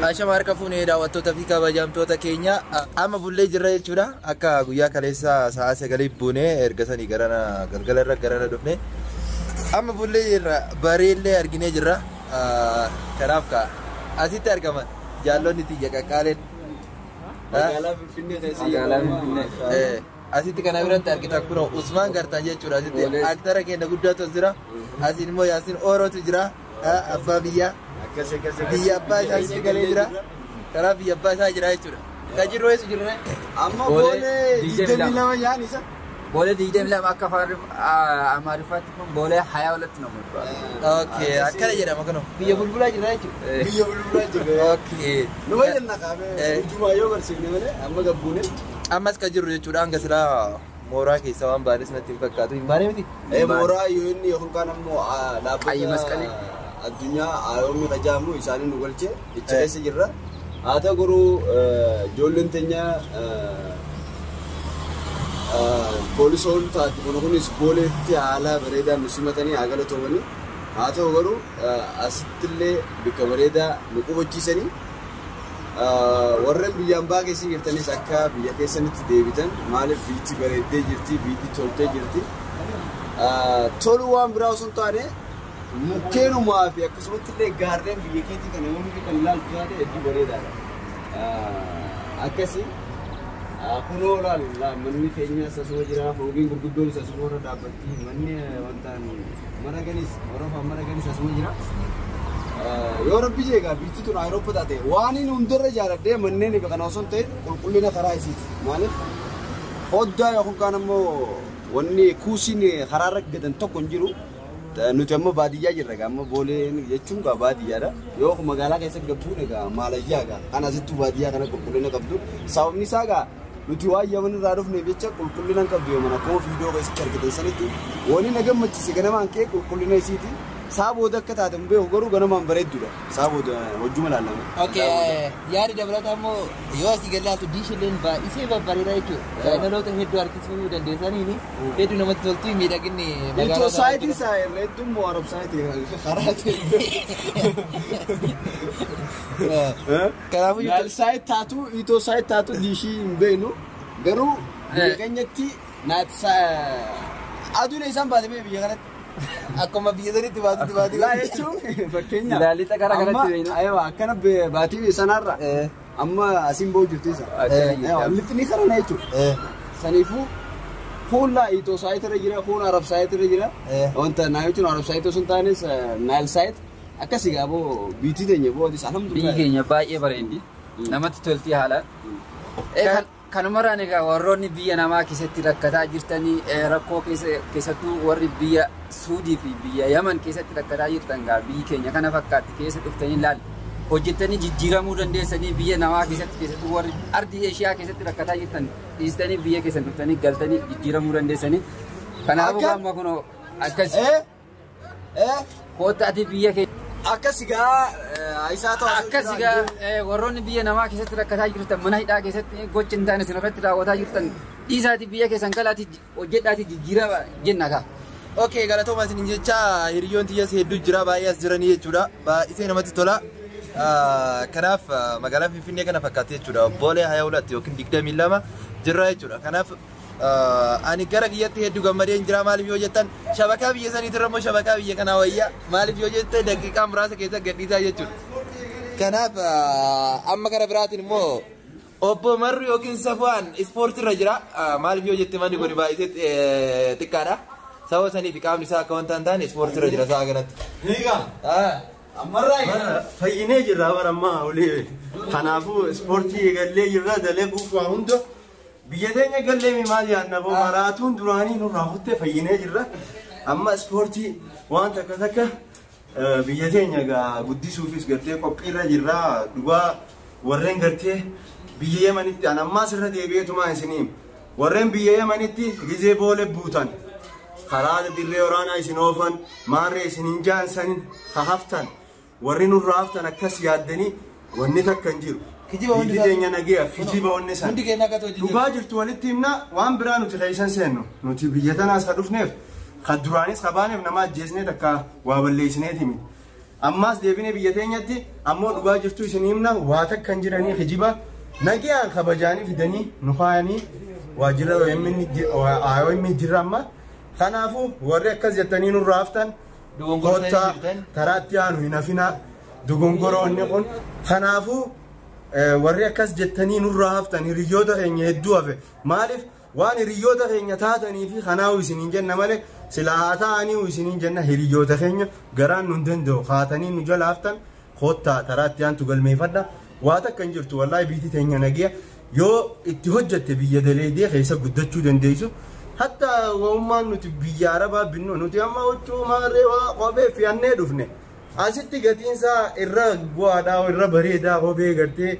Ashama harka fuunee daawwattoota fi kabajamtoota keenya amma bullee jirra jechuudha. Akka guyyaa kaleessa sa'a 9 buunee erga sanii garana galgala irra garana dhufne. Amma bullee jirra bareellee arginee jirra. Kanaaf ka asitti argaman jaallonni tiyya qaqqaaleen. Magaalaa Finfinnee keessa Magaalaa Finfinnee. Asitti kana biratti argitan kun Usmaan Gartaan jechuudha. Asitti aktara keenya guddaatu as jira. Asiin immoo Yaasiin Oorootu jira. Abbaa biyyaa. Biyya abbaa isaa galee jira. Karaa biyya abbaa isaa jira jechuudha. Kan jiru eessa jiru? Amma boolee 22 nyaan isa. Boolee 22 akka afaan Amaariffaatti kun boolee 22 nama. Okay, akkana jedhama kunoo. Biyya bulbulaa jira jechuudha. Biyya bulbulaa jira. Okay. Nu bayyana qaabee ujumaa yoo barsiifne malee amma gabbuune. Ammas kan jirru jechuudha hanga silaa mooraa keessa waan baanes natti hin fakkaatu. Hin baane miti? Mooraa yoo inni yookaan ammoo dhaabbata addunyaa ayoomii qajaamu isaanii nu galchee ichi keessa jirra. Haa ta'u garuu ijoolleen teenya poolisoon taate kun kunis booleetti haala bareedaa nu simatanii haa galatoomanii. Haa ta'u garuu asittillee bakka bareedaa nu qubachiisanii warreen biyyaan baa keessa jirtanis akka biyya keessanitti deebitan maaliif biitti bareeddee jirti biitti toltee jirti. Tolu waan biraa osoo hin taane mukkeenumaa fi akkasumatti illee gaarreen biyya keetii kana yoomii kan ilaaltu taate hedduu bareedaadha. Akkasii kunoo laal manni keenyas asuma jira fooqiin gurguddoonis asuma irra dhaabbatti manni wantaan maraganis orofaan maraganis asuma jira. Yoo rabbi jeegaa biitti tun Awurooppaa taate waan inni hundarra jaaladhee manneen kana osoo hin ta'in qulqullina karaa isiiti. Maaliif hoddaa yookaan ammoo wanni kuusiin karaarra gadan tokko hin jiru. Nuti amma baadiyyaa jirra egaa amma booleen jechuun gaa baadiyyaadha. Yoo magaalaa keessa gabbuun egaa maalayyaa egaa kan asittuu baadiyyaa kana qulqullina qabdu. Sababni isaa egaa nuti waan Yaman irraa dhufneef jecha qulqullina hin qabdu Yaman akkuma viidiyoo keessatti argitan sanitti wanni na gammachiise ganamaan kee qulqullina isiiti. Saa booda akka taate hin beeku garuu ganamaan bareedduudha. Saa booda hojjuma laallama. Okay, yaadi dabalataa immoo yoo asii gad ilaaltu diishileen baay'isee babbareedaa jechuudha. Chaayinaloota hedduu harkisuu dandeessaniini hedduu namatti toltu miidhaginni magaalaa Itoo saayitii isaa irra hedduu immoo Arab saayitii karaa ta'e. Kanaafuu Naal saayit taatu itoo saayit taatu diishii hin beeknu garuu biyya keenyatti naat aduun isaan baate biyya kanatti. Akkuma biyya sanitti baatutti baatii. Laa jechuun fakkeenyaaf. Ilaalixa gara kanatti beekna. Aywa akkana baatii sanarra amma asiin ba'u jirti isa. Lixni karana jechuudha. Saniifuu fuula itoo saayit irra jira fuula Arab saayit irra jira. Wanta naa jechuun Arab saayit osoo hin taanes Naayil saayit akkasii gaaboo biitii teenya bootis alhamdulillah. Biyyi keenya baay'ee bareeddi. Namatti tolti haalaan. Kanumarraan egaa warroonni biyya namaa keessatti rakkataa jirtanii rakkoo keessattuu warri biyya Suudii fi biyya Yaman keessatti rakkataa jirtan gaa biyyi keenya kana fakkaatti keessa dhuftanii ilaali. Hojjettanii jijjiiramuu dandeessanii biyya namaa keessatti keessattuu warri ardii Eeshiyaa keessatti rakkataa jirtan dhiistanii biyya keessan dhuftanii galtanii jijjiiramuu dandeessanii. Kanaafuu amma kunoo akkas. Koottaati biyya keenya. Akkas egaa isaa ta'u. Akkas egaa warroonni biyya namaa keessatti rakkataa jirtan mana hidhaa keessatti gocha hin taane isin irratti raawwataa jirtan dhiisaati biyya keessan galaati hojjedhaati jijjiirama jenna kaa. Okay, galatooma isin jecha hiriyoon tiyyas hedduu jira baay'ee as jiranii jechuudha. Baay'isee namatti tola. Kanaaf magaalaa Finfinnee kana fakkaatti jechuudha. Boolee 22 yookiin 22 jirra jechuudha. Kanaaf ani gara kiyyatti hedduu gammadee hin jira maaliif yoo jettan shabakaa biyya saniitirra immoo shabakaa biyya kanaa wayya maaliif yoo jette daqiiqaa muraasa keessa gadhiisaa jechuudha. Kanaaf amma gara biraatiin immoo obbo Marru yookiin Safuwaan ispoortiirra jira. Maaliif yoo jette manni kun baay'isee xiqqaadha. Sababa saniif qaamni isaa akka wanta hin taane ispoortiirra jira sa'a kanatti. Egaa Ammarraa fayyinee jirra bara ammaa olii. Kanaafuu ispoortii eegallee jirra dalaguuf waa hunda. Biyya teenya gallee maal yaadna boo maraatuun duraanii nurraa kuttee fayyinee jirra. Amma ispoortii waan takka takka biyya teenya egaa guddisuufis gartee qophiirra jirra. Dhugaa warreen gartee biyya Yemanitti an ammaas irra deebi'eetumaa isinii warreen biyya Yemanitti gizee boolee buutan karaa dirree waraanaa isin oofan maarree isin hin jaansanin haftan warri nurraa haftan akkas yaaddanii wanni takka hin jiru. Kijiba hundi Biyyi teenya nagaya kijiba wanni san. Hundi keenya akka hojii Dhugaa jirtu walitti himna waan biraa nuti keessan seennu nuti biyya tanaas ka dhufneef ka duraanis ka baaneef nama ajjeesnee takka waa balleessineeti miti. Ammaas deebinee biyya teenyatti ammoo dhugaa jirtu isin himna waa takka hin jiranii kijiba nagayaan kabajaanii fidanii nu kaayanii waajjira OMN jirra amma. Kanaafuu warri akkas jettanii nurraa haftan kottaa karaatti aanu hin hafinaa dogongoroonni kun. Kanaafuu warri akkas jettanii nurraa haftan hiriyoota keenya hedduu hafe maaliif waan hiriyoota keenya taatanii fi kanaa'u isiniin jenna malee sila haa ta'anii isiniin jenna hiriyoota keenya garaan nu hin danda'u haatanii nu jala haftan kottaa karaatti aantu galmeeffadha. Waa takka hin jirtu wallaahi biitii teenya nagiya yoo itti hojjette biyya daleedee keessa guddachuu dandeessu. Hatta wa'ummaan nuti biyya arabaa binnu nuti amma huccuu maarree waa kophee fe'annee dhufne. Asitti gatiinsaa irra bu'aadhaa irra bareedaa kophee gartee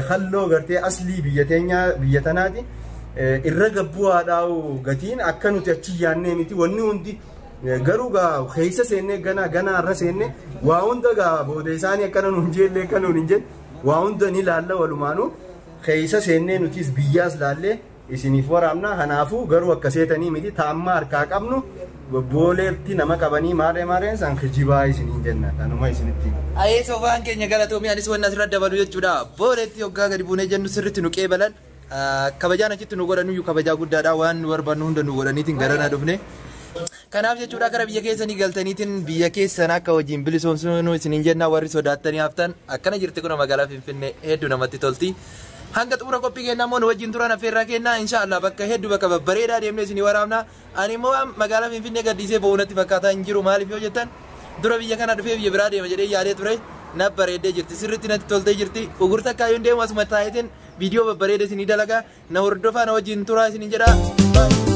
halloo gartee aslii biyya teenyaa biyya tanaati. Irra gabbu'aadhaa gatiin akka nuti achi yaannee miti wanni hundi garuu gaa keessa seennee ganaa ganaa irra seennee waa hunda gaa booda isaanii akkana nuun jeellee akka nuun hin jenne waa hunda ni laalla walumaanuu keessa seennee nutis biyyaas laallee isiniif waraabna. Kanaafuu garuu akka seetanii miti taamma harkaa qabnu booleetti nama qabanii maarree maarreen san kijibaa isiniin jenna kanuma isinitti. Ayee soofaan keenya galatoomii anis wanna asirra dabalu jechuudha. Booleetti hoggaa gadi buunee jennu sirriitti nu qeebalan. Kabajaan achitti nu godhan iyyuu kabajaa guddaadha waan nu barbaannu hunda nu godhaniitiin garanaa dhufne. Kanaaf jechuudha gara biyya keessanii galtaniitiin biyya keessan akka wajjin bilisoomsinu isiniin jenna warri sodaattanii haftan akkana jirti kun magaalaa Finfinnee hedduu namatti tolti. Hanga xumura qophii kennaa immoo nu wajjin turan affeerraa kennaa inshaallah bakka hedduu bakka babbareedaa deemnee isinii waraabna. Ani immoo magaalaa Finfinnee gadhiisee ba'uu natti fakkaataa hin jiru maaliif yoo jettan dura biyya kana dhufee biyya biraa deema jedhee yaadee ture na bareeddee jirti sirriitti natti toltee jirti ugurta akkaayyuun deemu asuma taa'eetiin viidiyoo babbareeda isinii dalagaa na hordofaa na wajjin turaa isiniin jedha.